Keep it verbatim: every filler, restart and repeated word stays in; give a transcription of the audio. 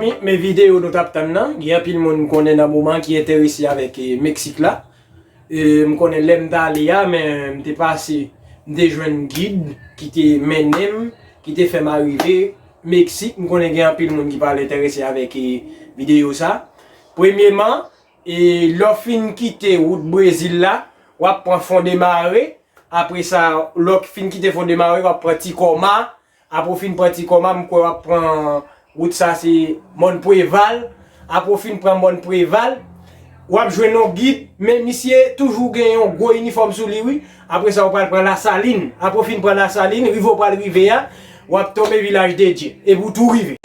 Men videyo nou t ap tann nan, gen anpil moun m konnen nan moman ki enterese avèk eh, Meksik la. Eh, m konnen lè m t ale a, men m te pase, m te jwenn gid ki te mennen m, ki te fè m arive Meksik. M konnen gen anpil moun ki pral enterese avèk eh, videyo sa. Premyeman, eh, lè w fin kite wout Brezil la, w ap pran Fondemare. Apre sa, lè w fin kite Fondemare, w ap pran Tikoma. Apre w fin pran Tikoma, m kwè w ap pran wout sa se Mòn Preval. Apre w fin pran Mòn Preval, w ap jwenn yon gid, men misye toujou gen yon gwo inifòm sou li, wi. Apre sa, w pral pran Lasalin. Apre w fin pran Lasalin, rive w pral rive a, w ap tonbe Vilaj de Dye. Epi w tou rive.